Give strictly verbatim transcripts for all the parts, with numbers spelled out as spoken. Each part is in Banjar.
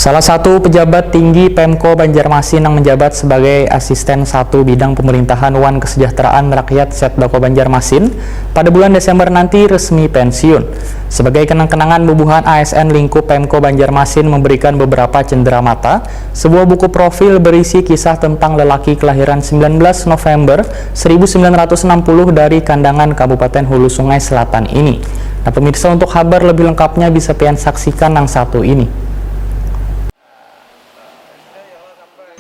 Salah satu pejabat tinggi Pemko Banjarmasin yang menjabat sebagai Asisten satu Bidang Pemerintahan wan Kesejahteraan Rakyat Setdako Banjarmasin pada bulan Desember nanti resmi pensiun. Sebagai kenang-kenangan, bubuhan A S N lingkup Pemko Banjarmasin memberikan beberapa cenderamata, sebuah buku profil berisi kisah tentang lelaki kelahiran sembilan belas November seribu sembilan ratus enam puluh dari Kandangan, Kabupaten Hulu Sungai Selatan ini. Nah, pemirsa, untuk habar lebih lengkapnya bisa pian saksikan nang satu ini.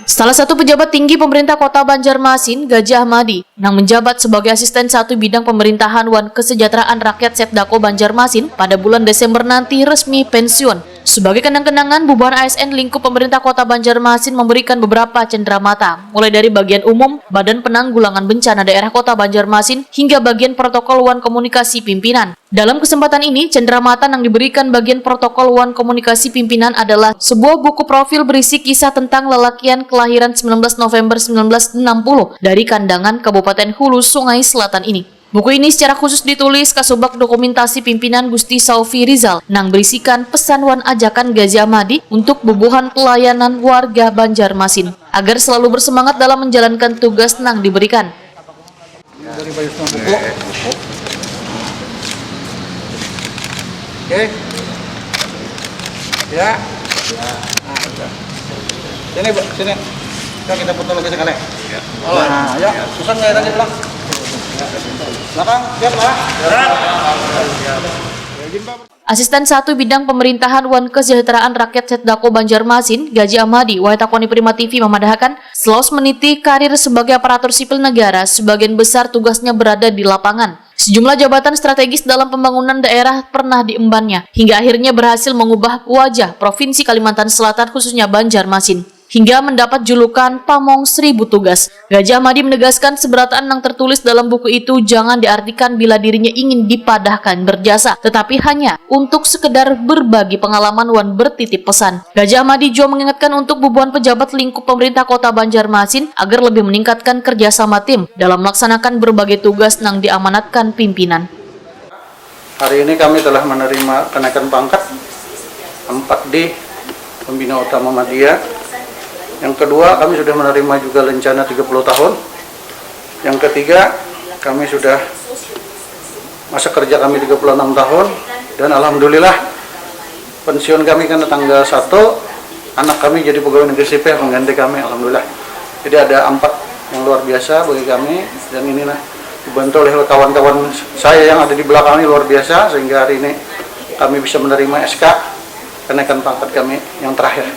Salah satu pejabat tinggi pemerintah Kota Banjarmasin, Gajah Ahmadi, nang menjabat sebagai Asisten satu Bidang Pemerintahan wan Kesejahteraan Rakyat Setdako Banjarmasin pada bulan Desember nanti resmi pensiun. Sebagai kenang-kenangan, bubuhan A S N lingkup pemerintah Kota Banjarmasin memberikan beberapa cenderamata, mulai dari bagian umum, Badan Penanggulangan Bencana Daerah Kota Banjarmasin, hingga bagian protokol wan komunikasi pimpinan. Dalam kesempatan ini, cenderamata yang diberikan bagian protokol wan komunikasi pimpinan adalah sebuah buku profil berisi kisah tentang lelakian kelahiran sembilan belas November sembilan belas enam puluh dari Kandangan, Kabupaten Hulu Sungai Selatan ini. Buku ini secara khusus ditulis Kasubag Dokumentasi Pimpinan Gusti Saufi Rizal nang berisikan pesan wan ajakan Gajah Ahmadi untuk bubuhan pelayanan warga Banjarmasin agar selalu bersemangat dalam menjalankan tugas nang diberikan. Dari Bayu Setengah Pupuk. Oke. Ya. Nah, udah. Sini, Bu, sini. Kita, kita foto lagi sekali. Nah, ya, susun ya tadi belakang. Belakang, siap, Pak? Asisten satu Bidang Pemerintahan wan Kesejahteraan Rakyat Setdako Banjarmasin, Gajah Ahmadi, wahai takoni Prima T V, memadahakan, selaus meniti karir sebagai aparatur sipil negara, sebagian besar tugasnya berada di lapangan. Sejumlah jabatan strategis dalam pembangunan daerah pernah diembannya, hingga akhirnya berhasil mengubah wajah Provinsi Kalimantan Selatan, khususnya Banjarmasin, hingga mendapat julukan Pamong Seribu Tugas. Gajah Madi menegaskan seberataan yang tertulis dalam buku itu jangan diartikan bila dirinya ingin dipadahkan berjasa, tetapi hanya untuk sekedar berbagi pengalaman wan bertitip pesan. Gajah Madi juga mengingatkan untuk bubuhan pejabat lingkup pemerintah Kota Banjarmasin agar lebih meningkatkan kerjasama tim dalam melaksanakan berbagai tugas yang diamanatkan pimpinan. Hari ini kami telah menerima kenaikan pangkat empat D Pembina Utama Madya. Yang kedua, kami sudah menerima juga lencana tiga puluh tahun. Yang ketiga, kami sudah masa kerja kami tiga puluh enam tahun dan alhamdulillah pensiun kami karena tanggal satu, anak kami jadi pegawai negeri sipil mengganti kami, alhamdulillah. Jadi ada empat yang luar biasa bagi kami dan inilah dibantu oleh kawan-kawan saya yang ada di belakang ini luar biasa sehingga hari ini kami bisa menerima S K kenaikan pangkat kami yang terakhir.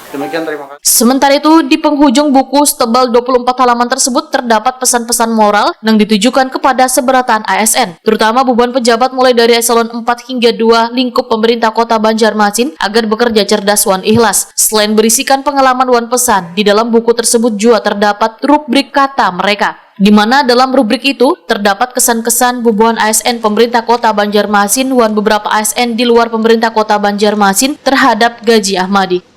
Demikian, terima kasih. Sementara itu, di penghujung buku setebal dua puluh empat halaman tersebut terdapat pesan-pesan moral yang ditujukan kepada seberataan A S N, terutama bubuhan pejabat mulai dari eselon empat hingga dua lingkup pemerintah Kota Banjarmasin agar bekerja cerdas wan ikhlas. Selain berisikan pengalaman wan pesan, di dalam buku tersebut juga terdapat rubrik kata mereka, di mana dalam rubrik itu terdapat kesan-kesan bubuhan A S N pemerintah Kota Banjarmasin wan beberapa A S N di luar pemerintah Kota Banjarmasin terhadap Gajah Madi.